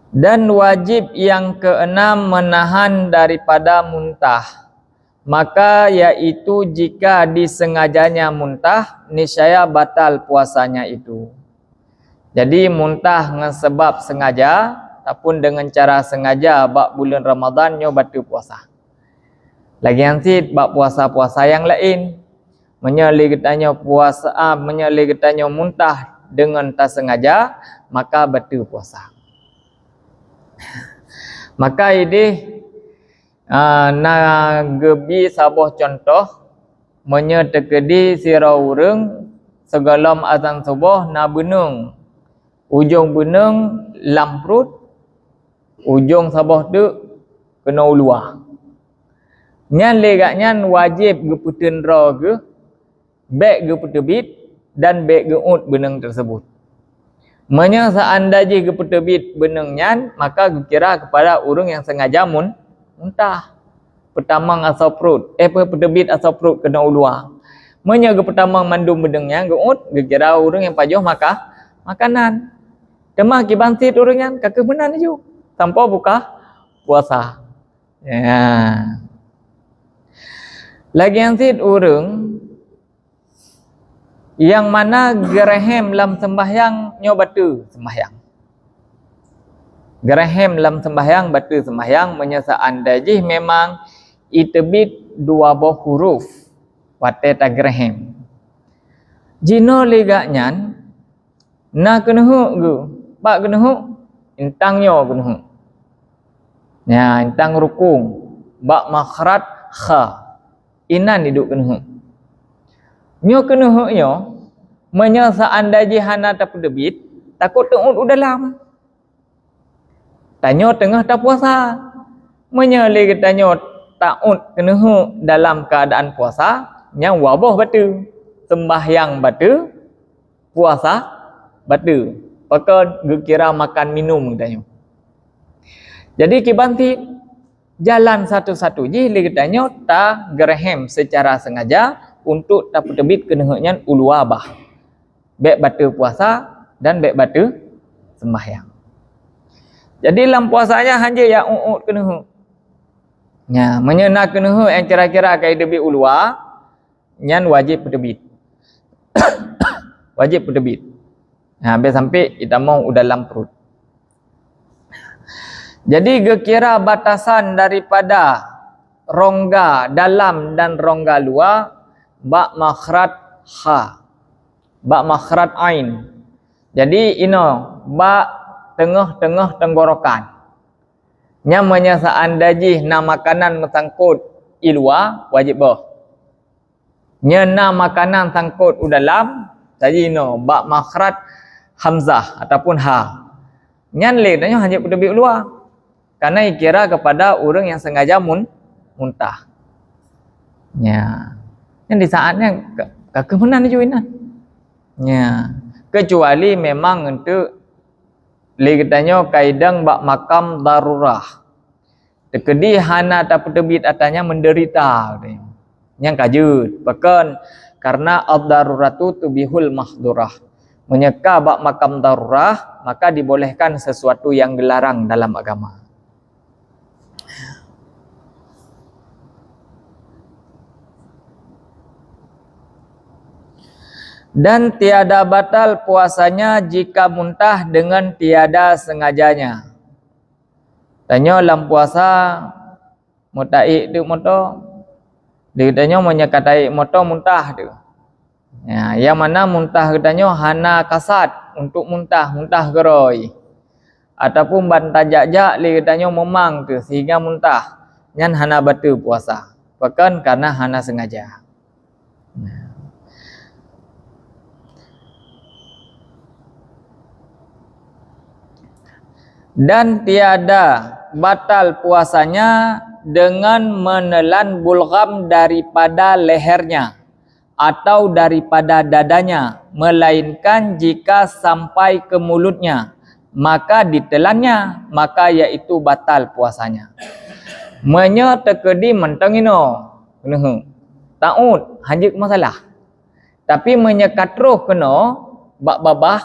Dan wajib yang keenam menahan daripada muntah, maka yaitu jika disengajanya muntah, niscaya batal puasanya itu. Jadi muntah ngon sebab sengaja ataupun dengan cara sengaja bak buleuen Ramadhan nyoe bateue puasa. Lagée nyan cit bak puasa-puasa nyang laén. Meunyoe lé geutanyoe puasa, ah, meunyoe lé geutanyoe muntah deungon tasengaja, maka bateue puasa. Maka ideh, ah, na geubi saboh cuntoh, meunyoe teukeudi sidroe ureuëng sigohlom azan suboh na beuneueng, ujong beuneueng lam pruet, ujong saboh teuk keunoe u luwa. Nyan lé gobnyan wajéb geupeuteun droe geuh, bék geupeuteubiet dan bék geuôt beuneueng teuseubut. Meunyoe seuandai jih geupeuteubiet beuneueng nyan, maka geukira keupada ureuëng nyang sengaja mun-, muntah. Peutamong asoe pruet, eh, peu-, peuteubiet asoe pruet keunoe u luwa. Meunyoe geupeutamong mandum beuneueng nyan geuôt, geukira ureuëng nyang pajoh maka-, makanan. Teuma kiban cit ureuëng nyan ka kheueh meunan laju, sampoe buka puasa. Ya. Lagée nyan cit ureuëng nyang mana geureuhem lam seumbahyang nyoe bateue seumbahyang. Geureuhem lam seumbahyang bateue seumbahyang meunyoe seuandai jih memang iteubiet dua boh huruf watée tageureuhem. Jinoe lé gobnyan na keuneuheuk geuh, bak keuneuheuk, intang nyoe keuneuheuk. Nya, intang rukung, bak makhraj kha. Inan iduek keuneuheuk. Nyoe keuneuheuk nyoe, meunyoe seuandai jih hana tapeuteubiet, takot teuôt u dalam. Tanyoe teungoh tapuasa. Meunyoe lé geutanyoe taôt keuneuheuk dalam keuadaan puasa, nyan dua boh bateue. Seumbahyang bateue, puasa bateue. Pakon geukira makan minum geutanyoe. Jadi kiban cit jalan satu-satu jih lé geutanyoe tageureuhem seucara sengaja untuk tapeuteubiet keuneuheuk nyan u luwa bah. Bék bateue puasa dan bék bateue seumbahyang. Jadi lam puasa nyan hanjeuet ya uôt keuneuheuk. Nya, meunyoe na keuneuheuk nyang kira-kira ka iteubiet u luwa, nyan wajéb peuteubiet. Wajéb peuteubiet. Nah, habéh sampai itamong u dalam pruet. Jadi geukira batasan daripada rongga dalam dan rongga luwa bak makhraj kha, bak makhraj ain. Jadi inoe bak teungoh-teungoh tenggorokan. Nyan meunyoe seuandai jih na makanan meusangkot i luwa, wajéb boh. Nyoe na makanan sangkot u dalam, jadi inoe bak makhraj hamzah ataupun ha. Nyan lé tanyoe hana peuteubiet u luwa. Karena ikira kepada ureuëng nyang sengaja mun-, muntah. Nya. Nyan di saat nyan ka, ka kheueh meunan laju inan. Nya. Kecuali memang untuk lé geutanyoe ka idong bak makam darurah. Teukeudi hana tapeuteubiet atra nyan meudeurita, katanya. Nyang ka jeuet, pakon? Karena ad-daruratu tubihul mahdurah. Meunyoe ka bak makam darurah, maka dibolehkan sesuatu yang geularang dalam agama. Dan tiada batal puasanya jika muntah dengan tiada sengajanya. Tanyoe lam puasa meutaék teuk moto. Di geutanyoe meunyoe ka taék moto muntah teuk. Ya, nyang mana muntah geutanyoe hana kasat untuk muntah, muntah keurôi. Ataupun ban tajak-jak lé geutanyoe meumang teuk sehingga muntah, nyan hana bateue puasa. Pakon? Karena hana sengaja. Nah. Dan tiada batal puasanya dengan menelan bulgham daripada lehernya atau daripada dadanya, melainkan jika sampai ke mulutnya, maka ditelannya, maka yaitu batal puasanya. Meunyoe teukeudi mantong inoe, neuheuek, taut, hanjeuet masalah. Tapi meunyoe ka troh keunoe bak babah,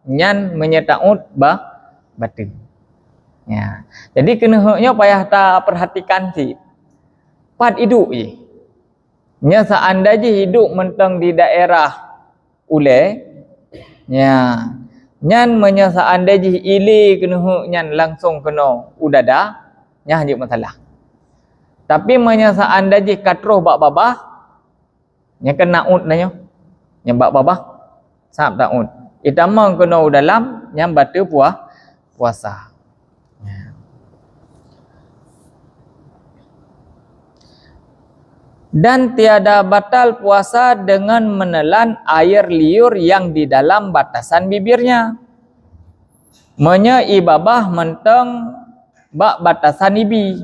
nyan meunyoe taut ba bateue. Ya. Jadi keuneuheuek nyoe payah tapeurhatikan cit. Pat iduek jih? Nyoe seandai jih iduek mantong di daerah ulée, ya, nyan meunyoe seandai jih ilée keuneuheuek nyan langsong keunoe u dada, nyan hanjeuet masalah. Tapi meunyoe seandai jih ka troh bak babah, nyan keuh taut tanyoe. Nyan bak babah, sab taut. Itamong keunoe u dalam, nyan bateue pua-, puasa. Dan tiada batal puasa dengan menelan air liur yang di dalam batasan bibirnya. Meunyoe ié babah mantong bak batasan ibi,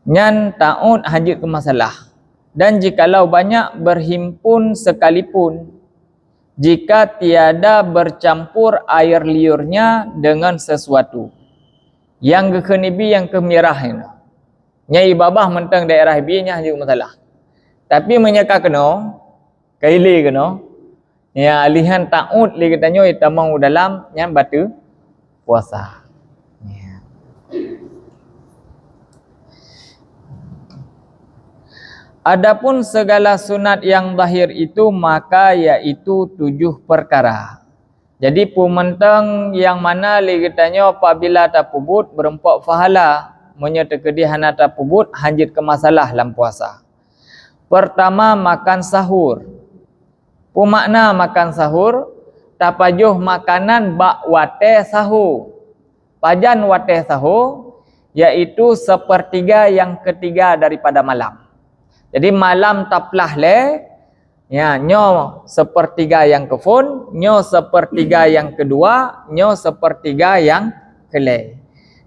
nyan taut hanjeuet keu masalah. Dan jikalau banyak berhimpun sekalipun, jika tiada bercampur air liurnya dengan sesuatu. Nyang geukheun ibi nyang keuh mirah nyan. Nyang ié babah mantong daerah ibi nyan hanjeuet masalah. Tapi meunyoe ka keunoe, ka ilée keunoe, ya, lheuh nyan taut lé geutanyoe itamong u dalam, nyan bateue puasa. Ya. Adapun segala sunat yang zahir itu, maka yaitu tujuh perkara. Jadi, peue mantong nyang mana lé geutanyoe apabila tapeubuet, beureumpok pahala. Meunyoe teukeudi hana tapeubuet, hanjeuet keu masalah lam puasa. Pertama, makan sahur. Peue makna makan sahur? Tapajoh makanan bak watée sahô. Pajan watée sahô? Yaitu sepertiga yang ketiga daripada malam. Jadi, malam taplah lé, ya, nyoe sepertiga nyang keuphon, nyoe sepertiga nyang keudua, nyoe sepertiga nyang keulhée.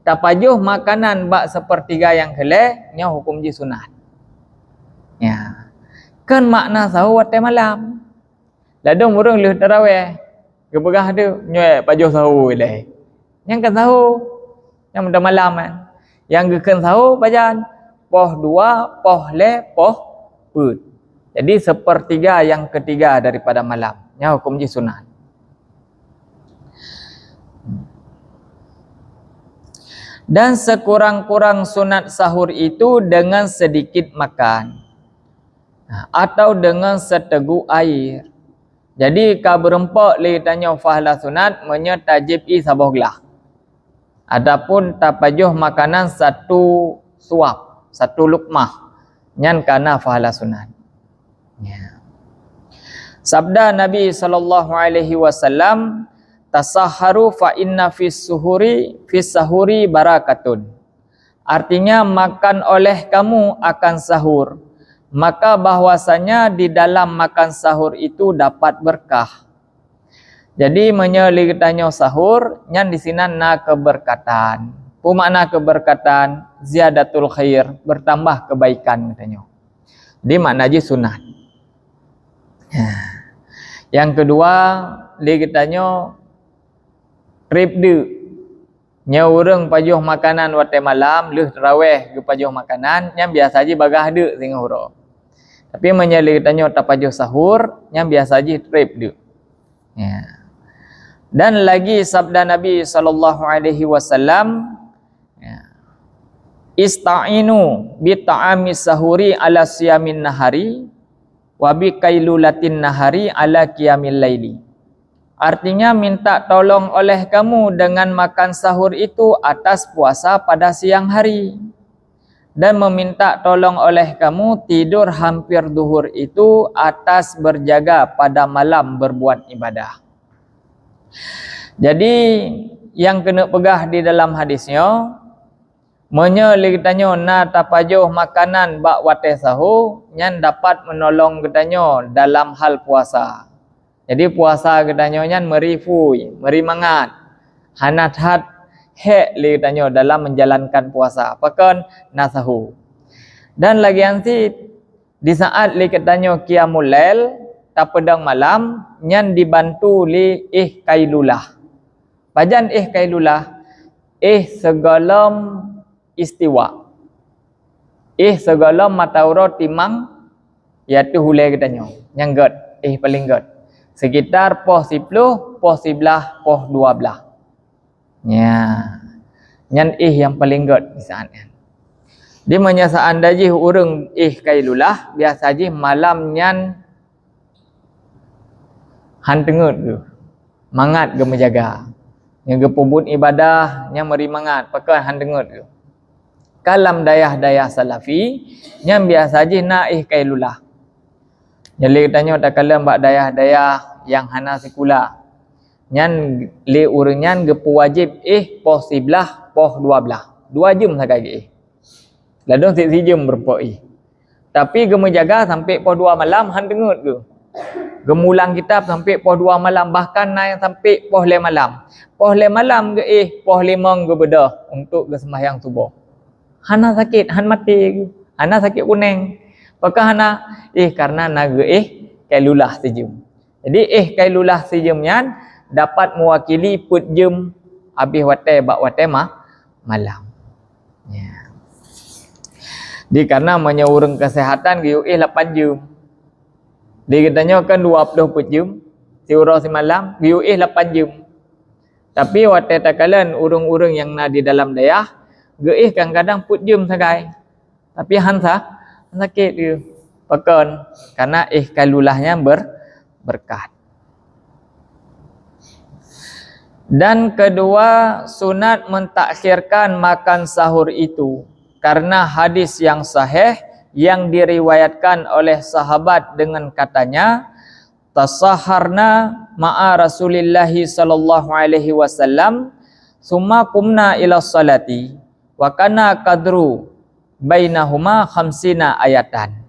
Tapajoh makanan bak sepertiga nyang keulhée, nyoe huköm jih sunat. Ya. Kon makna sahô watée malam. Ladôm ureuëng lheueh tarawéh, geupeugah teuk, "Nyoe pajoh sahô ilée." Nyan kon sahô, nyan meudah malam kan. Nyang geukheun sahô pajan? Poh dua, poh lhée, poh peuet. Jadi, sepertiga yang ketiga daripada malam. Nyan huköm jih sunat. Dan sekurang-kurang sunat sahur itu dengan sedikit makan, atau dengan seteguk air. Jadi, ka beureumpok lé tanyoe pahala sunat meunyoe tajieb ié saboh glah. Ataupun tapajoh makanan satu suap, satu lukmah, nyan ka na pahala sunat. Ya. Sabda Nabi sallallahu alaihi wasallam, "Tasahharu fa inna fis suhuri, fis sahuri barakatun." Artinya, makan oleh kamu akan sahur, maka bahwasanya di dalam makan sahur itu dapat berkah. Jadi, meunyoe lé geutanyoe sahur, nyan disinan na keubeurkatan. Peue makna keubeurkatan? Ziyadatul khair, beurtambah keubaikan geutanyoe. Jadi, makna jih sunat. Ya. Nyang keudua, lé geutanyoe treb deuk. Nyoe ureuëng pajoh makanan watée malam, lheueh tarawéh geupajoh makanan, nyan biasa jih bagaih deuk singoh uroe. Tapi meunyoe lé geutanyoe tapajoh sahur, nyan biasa jih treb deuk. Ya. Dan lagi sabda Nabi sallallahu alaihi wasallam, ya, "Ista'inu bi ta'ami sahuri ala siyamin nahari, wa bi qailulatin nahari ala qiyamil laili." Artinya, minta tolong oleh kamu dengan makan sahur itu atas puasa pada siang hari, dan meminta tolong oleh kamu tidur hampir duhur itu atas berjaga pada malam berbuat ibadah. Jadi, nyang keuneuk peugah di dalam hadis nyoe, meunyoe lé geutanyoe na tapajoh makanan bak watée sahô, nyan dapat meunolong geutanyoe dalam hal puasa. Jadi, puasa geutanyoe nyan meuri phui, meuri mangat. Hana that hék lé geutanyoe dalam menjalankan puasa. Pakon? Na sahô. Dan lagée nyan cit, di saat lé geutanyoe qiyamul lail, tapeudong malam, nyan dibantu lé éh qailulah. Pajan éh qailulah? Éh sigohlom istiwa. Éh sigohlom mata uroe timang, yaitu ulée geutanyoe. Nyang gét, éh paleng gét. Sekitar poh siploh, poh siblaih, poh dua blaih. Nya. Nyan éh nyang paleng gét di saat nyan. Di meunyoe seandai jih ureuëng éh qailulah, biasa jih malam nyan han teungeut geuh. Mangat geumeujaga. Nyang geupeubuet ibadah, nyang meuri mangat, pakon han teungeut geuh. Ka lam dayah-dayah salafi, nyan biasa jih na éh qailulah. Nyan lé geutanyoe takalon bak dayah-dayah nyang hana sikula. Nyan lé ureuëng nyan geupeuwajéb éh poh siblaih, poh dua blaih. Dua jeuem sagai geuéh. Ladôm sit sijeuem beureumpok éh. Tapi geumeujaga sampoe poh dua malam han teungeut geuh. Geumulang kitab sampoe poh dua malam, bahkan na nyang sampoe poh lhée malam. Poh lhée malam geuéh, poh limong geubeudôh untuk geuseumbahyang suboh. Hana sakét, han maté geuh. Hana sakét kuneng. Pakon hana? Éh, karena na geuéh qailulah sijeuem. Jadi, éh qailulah sijeuem nyan dapat meuwakili peuet jeuem habéh watée bak watée ma-, malam. Ya. Di karena meunyoe ureuëng keuseuhatan geuyue éh lapan jeuem. Di geutanyoe kan dua ploh peuet jeuem, siuroe simalam, geuyue éh lapan jeuem. Tapi watée takalon ureuëng-ureuëng nyang na di dalam dayah, geuéh kadang-kadang peuet jeuem sagai. Tapi han sa-, han sakét geuh. Pakon? Karena éh qailulah nyan ber-, berkat. Dan kedua, sunat mentakhirkan makan sahur itu karena hadis yang sahih yang diriwayatkan oleh sahabat dengan katanya, "Tasaharna ma'a Rasulillahi sallallahu alaihi wasallam, summa qumna ila salati, wa kana qadru bainahuma khamsina ayatan."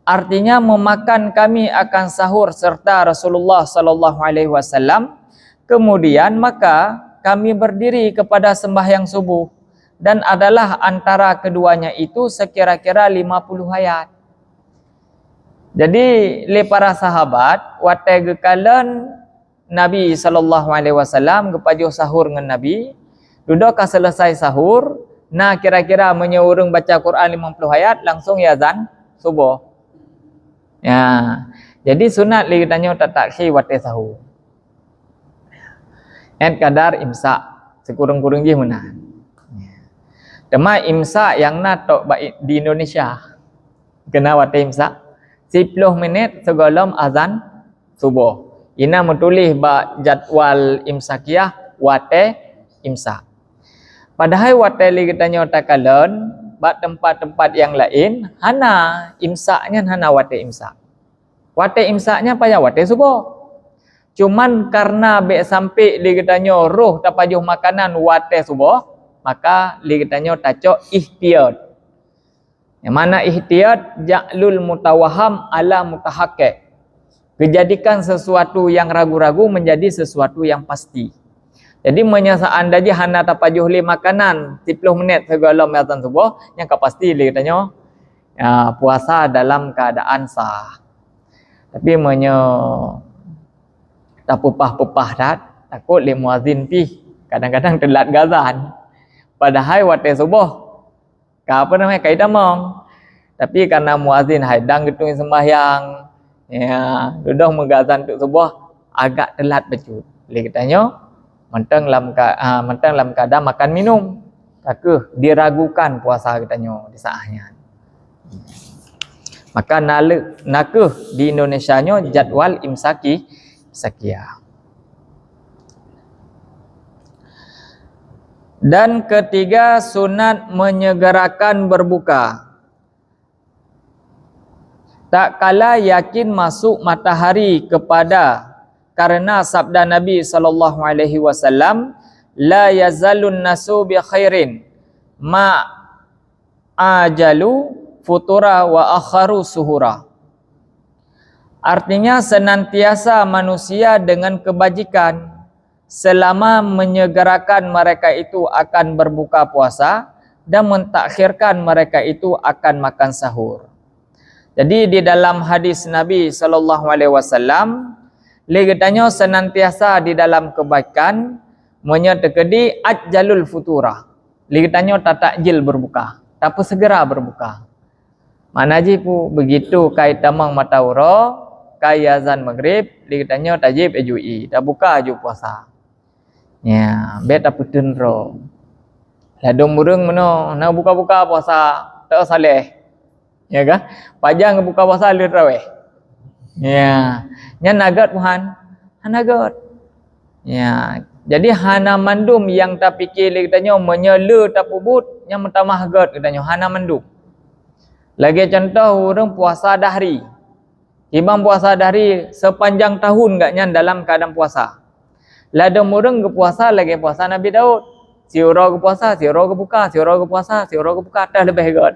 Artinya, memakan kami akan sahur serta Rasulullah sallallahu alaihi wasallam, kemudian maka kami berdiri kepada sembahyang subuh, dan adalah antara keduanya itu sekira-kira lima puluh ayat. Jadi, lé para sahabat, watée geukalon Nabi sallallahu alaihi wasallam geupajoh sahur ngon Nabi, dudoe ka seuleusai sahur, na kira-kira meunyoe ureuëng baca Quran limong ploh ayat, langsung ya azan suboh. Ya. Jadi sunat lé geutanyoe tatakhir watée sahur. Nyan kadar imsak, sikureueng-kureueng jih meunan. Teuma imsak nyang na tok bak i-, di Indonesia. Keunan watée imsak, siploh minét sigohlom azan suboh. Inan meutuléh bak jadwal imsakiah watée imsak. Padahai watée lé geutanyoe takalon bak teumpat-teumpat nyang laén, hana, imsak nyan hana watée imsak. Watée imsak nyan pajan? Watée suboh. Cuman karena bék sampoe lé geutanyoe roh tapajoh makanan watée suboh, maka lé geutanyoe tacok ihtiyat. Nyang mana ihtiyat? Ja'lul mutawahham ala mutahaqqiq. Kejadikan sesuatu yang ragu-ragu menjadi sesuatu yang pasti. Jadi, meunyoe seandai jih hana tapajoh lé makanan siploh minét sigohlom azan suboh, nyan ka pasti lé geutanyoe, ya, puasa dalam keadaan sah. Tapi meunyoe tapeupah-peupah that, takot lé muazin pih, kadang-kadang teulat geuazan. Padahai watée suboh ka, apa namanya, ka itamong. Tapi karena muazin hai dang geutueng seumbahyang, ya, dudoe meugasan teuk suboh, agak teulat bacut. Lé geutanyoe mantong lam ka-, ah, mantong lam keadaan makan minum, ka kheueh diragukan puasa geutanyoe di saat nyan. Maka na le-, na kheueh di Indonesia nyoe jadwal imsaki, imsakiah. Dan ketiga, sunat menyegerakan berbuka. Tak kala yakin masuk matahari kepada, karena sabda Nabi sallallahu alaihi wasallam, "La yazalun nasu bi khairin ma ajalu futura wa akharu suhura." Artinya, senantiasa manusia dengan kebajikan selama menyegerakan mereka itu akan berbuka puasa dan mentakhirkan mereka itu akan makan sahur. Jadi di dalam hadis Nabi sallallahu alaihi wasallam, lé geutanyoe senantiasa di dalam kebaikan, meunyoe teukeudi ajjalul futura. Lé geutanyoe tatakjil berbuka, tapeusegera berbuka. Makna jih pu, begitu kai tamong mata uroe, kai azan maghrib, lé geutanyoe tajib aju i, tabuka aju puasa. Ya, bèk tapeuteun droe. Ladôm ureueng meunoe na buka-buka puasa, teuh saleh. Ya kan? Pajan buka puasa lheueh tarawih. Ya, nyan na gèt buhan? Hana gèt. Ya, jadi hana mandum nyang tapike lé geutanyoe meunyoe le tapeubuet, nyan meutamah gèt geutanyoe, hana mandum. Lagèe contoh ureueng puasa dahri. Imam puasa dahri sepanjang tahun gobnyan dalam keadaan puasa. Ladôm ureueng geupuasa lagèe puasa Nabi Daud. Siuroe geupuasa, siuroe geubuka, siuroe geupuasa, siuroe geubuka, teuh leubeh gèt.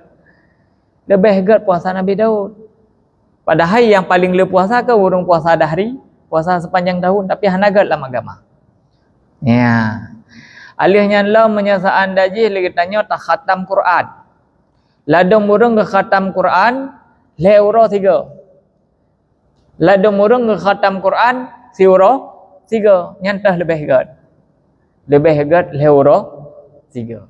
Leubeh gèt puasa Nabi Daud. Padahai nyang paleng le puasa keu ureueng puasa dahri, puasa sepanjang tahun, tapi hana gèt lam agama. Ya. Alheuh nyan lom meunyoe seuandai jih lé geutanyoe takhatam Quran. Ladôm ureueng geukhatam Quran lhèe uroe sigoe. Ladôm ureueng geukhatam Quran siuroe sigoe, nyan teuh leubeh gèt. Leubeh gèt lhèe uroe sigoe.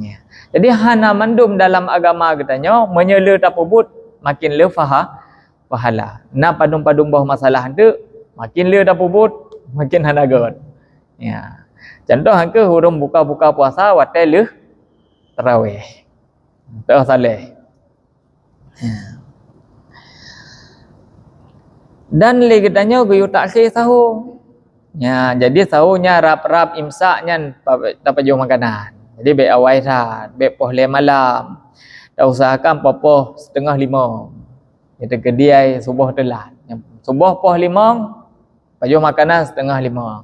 Ya. Jadi hana mandum dalam agama geutanyoe meunyoe le tapeubuet makin le paha-, pahala. Na padum-padum boh masalah teuk, makin le tapeubuet makin hana gèt. Ya. Contoh keuh ureueng buka-buka puasa watèe lheueh tarawih. Teuh saleh. Ya. Dan lé geutanyoe geuyue takhé sahô. Ya, jadi sahô nyan rab-rab imsak nyan pa-, tapajoh makanan. Jadi bèk awai that, bèk poh lhèe malam. Tausahakan poh-poh siteungoh limong. Itu keudiai suboh teulat. Suboh poh limong, pajoh makanan siteungoh limong.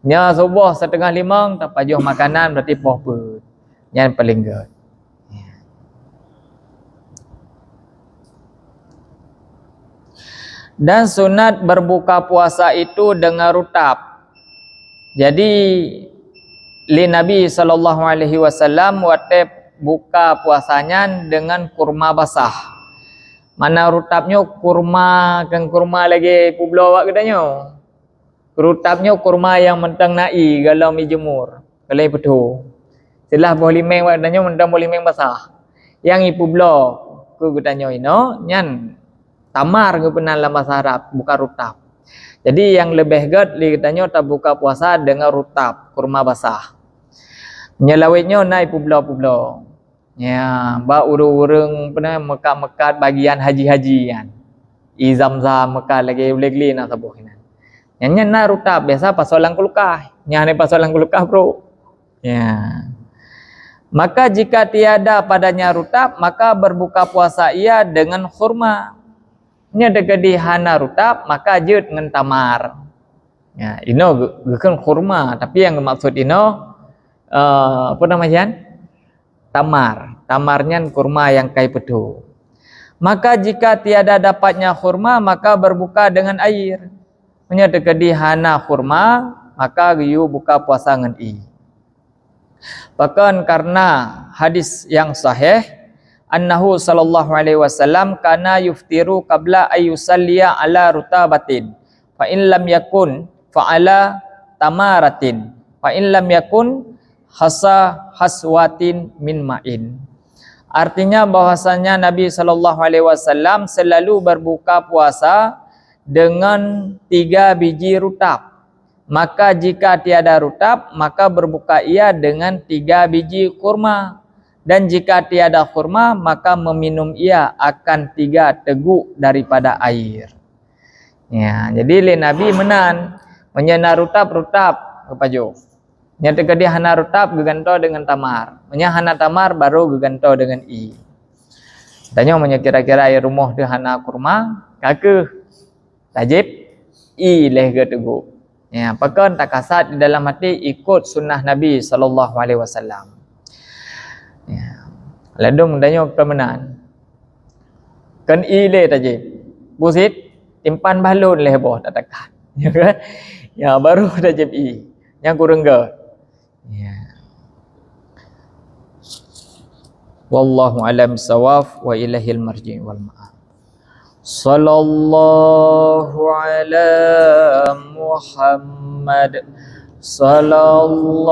Nyoe suboh siteungoh limong, tapajoh makanan berarti poh peuet. Nyan paleng gèt. Dan sunat berbuka puasa itu dengan rutab. Jadi, lé Nabi sallallahu alaihi wasallam watèe buka puasa nyan dengan kurma basah. Makna rutab nyoe kurma, kon kurma lagèe peubloe awak geutanyoe. Rutab nyoe kurma nyang mantong na ie, golom jijemur, golom jipeutho. Seulaih boh limeng awak geutanyoe mantong boh limeng basah. Nyang jipeubloe keu geutanyoe inoe nyan tamar geupeunan lam basa Arab, bukan rutab. Jadi nyang leubeh gèt lé geutanyoe tabuka puasa deungon rutab, kurma basah. Nyoe lawét nyoe na jipeubloe-peubloe. Ya, bak ureueng-ureueng peue na meukat-meukat bagian haji-haji nyan. Ie Zam-Zam meukat lagèe ulèe glé na saboh inan. Nyan, nyan na rutab, biasa pasoe lam kulkas. Nyan hana pasoe lam kulkas, bro. Ya. Maka jika tiada padanya rutab, maka berbuka puasa ia dengan khurma. Nyoe teukeudi hana rutab, maka jeuet ngon tamar. Ya, inoe geu-, geukheun khurma, tapi nyang geumaksud inoe, eh, apa nama nyan? Tamar. Tamar nyan kurma nyang ka jipeutho. Maka jika tiada dapatnya khurma, maka berbuka dengan air. Meunyoe teukeudi hana khurma, maka geuyue buka puasa ngon ie. Pakon? Karena hadis nyang sahih, annahu sallallahu alaihi wasallam kana yuftiru qabla an yusalliya ala rutabatin, fa in lam yakun fa ala tamaratin, fa in lam yakun hasa haswatin min ma'in. Artinya bahwasanya Nabi sallallahu alaihi wasallam selalu berbuka puasa dengan tiga biji rutab. Maka jika tiada rutab, maka berbuka ia dengan tiga biji kurma. Dan jika tiada kurma, maka meminum ia akan tiga teguk daripada air. Ya, jadi lé Nabi meunan, meunyoe na rutab, rutab geupajoh. Nyan teukeudi hana rutab, geugantoe deungon tamar. Meunyoe hana tamar, baru geugantoe deungon ie. Tanyoe meunyoe kira-kira i rumoh teuh hana kurma, ka kheueh tajép ie lhèe geuteuguk. Ya, pakon? Takasat di dalam até ikot sunnah Nabi sallallahu alaihi wasallam. Ya. Ladôm tanyoe kon meunan. Kon ie lé tajép. Busit, timpan balon lhèe boh tatakat. Ya kan? Ya, baru tajép ie. Nyang kureueng göt. Ya. Wallahu a'lam bissawab wa ilaihil marji' wal ma'ab. Sallallahu ala Muhammad. Sallallahu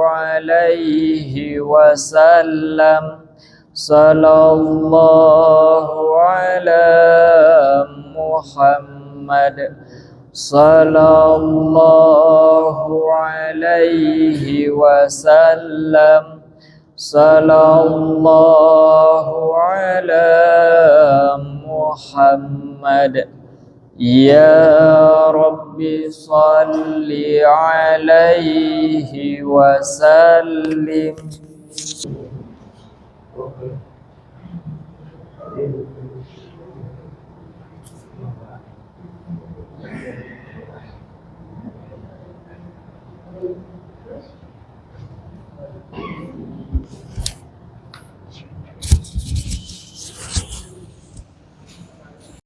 alaihi wasallam. Sallallahu ala Muhammad. Sallallahu alaihi wasallam. Sallallahu ala Muhammad. Ya Rabbi, salli alaihi wasallim.